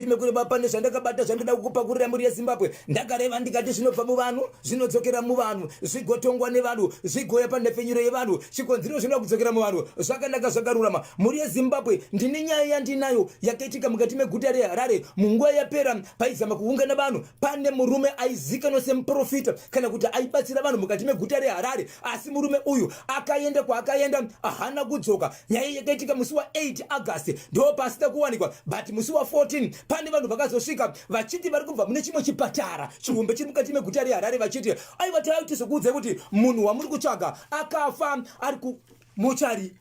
Mekureba pane zvandakabata zvandinoda kukupakurira mhuri yeZimbabwe. Ndakareva ndikati zvinobva muvanhu zvinodzokera muvanhu, zvigotongwa nevanhu, zvigouya panhepfenyuro yevanhu. Chikonzero zvinoda kudzokera muvanhu zvakanaka zvakarurama. Mhuri yeZimbabwe, ndine nyaya yandinayo yakaitika mukati meguta reHarare munguva yapera paizama kuungana vanhu. Pane murume aizikanwa semuprofita kana kuti aibatsira vanhu mukati meguta reHarare, asi murume uyu akaenda kwaakaenda ahana kudzoka. Nyaya yakaitika musi wa8 August ndo pasina kuwanikwa, but musi wa14 pane vanhu vakazosvika vachiti vari kubva mune chimwe chipatara chihombe chiri mukati meguta reHarare, vachiti aiva taiti sokuudzai kuti munhu wamuri kutsvaga akafa ari kumochari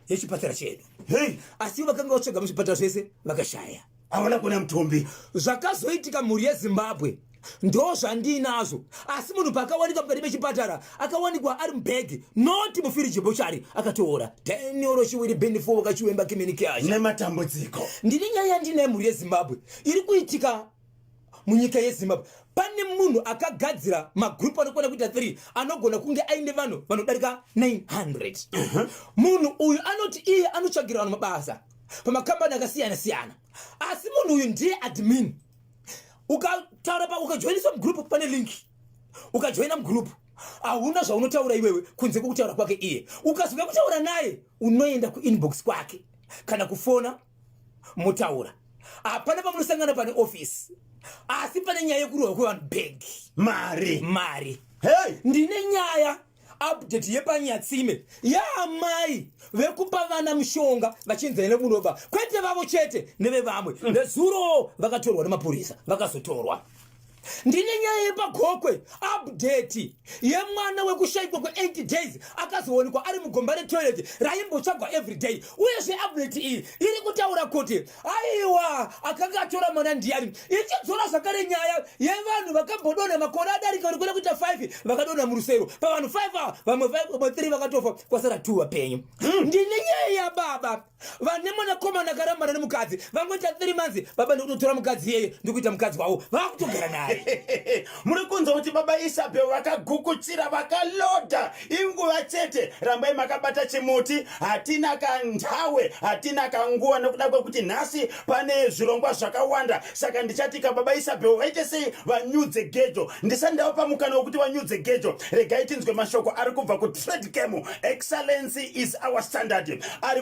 yechipatara chedu. Hey. Asi vakanga vatsvaga muzvipatara zvese vakashaya. Havana kuona mutumbi. Zvakazoitika mhuri yeZimbabwe ndo zvandiinazvo, asi munhu paakawanikwa mukati mechipatara akawanikwa ari mubhegi, not mufiriji bochari, akatoora. Daniel Chiwiri Benifo wakachiwemba kiminikiasha nematambudziko. Ndine nyaya yandinaye mhuri yeZimbabwe iri kuitika munyika yeZimbabwe. Pane munhu akagadzira magrupu anokwana kuita 3 anogona kunge aine vanhu vanodarika 900. Munhu uyu anoti iye anotsvagira vanhu mabasa pamakambani akasiyana siyana, asi munhu uyu ndiye admin. Ukataura pa ukajoiniswa mugroup, pane link, ukajoina mugroup hauna zvaunotaura iwewe kunze kwekutaura kwake iye. Ukazoda kutaura naye unoenda kuinbox kwake kana kufona motaura. Hapana pamunosangana pane office, asi pane nyaya yekurohwa kwevanhu bhegi. Mari. Mari. Hey. Ndine nyaya update yepaNyatsime yaamai vekupa vana mushonga vachinzi nemunoba, kwete vavo chete, nevevamwe. Nezuro vakatorwa nemapurisa, vakazotorwa. Ndine nyaya yepaGokwe update yemwana wekushayikwa kwe8 days akazoonekwa ari mugomba retoilet raimbotsvagwa everyday. Uyezve update iyi iri kutaura kuti aiwa, akanga atora mwana ndiani. Ichidzora zvakare nyaya yevanhu vakambodonha makore adarika uri kuenda kuita 5 vakadonha murusero. Pavanhu 5 ava vamwe 3 vakatofa, kwasara 2 vapenyu. Ndine nyaya yababa vane mwanakomana akarambana nemukadzi, vangoita 3 months, baba ndikutotora mukadzi iyeye ndikuita mukadzi wavo, vakutogara naye. Muri kunzwa kuti baba Isabel vakagukuchira, vakaloda, inguva chete. Rambai makabata chimuti, hatina kandawe, hatina kanguva, nekuda kwekuti nhasi pane zvirongwa zvakawanda. Saka ndichati kababa Isabel vaite sei, vanyudze gejo. Ndisati ndavapa mukana wekuti vanyudze gejo, regai tinzwe mashoko ari kubva kuTradecam. Excellency is our standard. Ari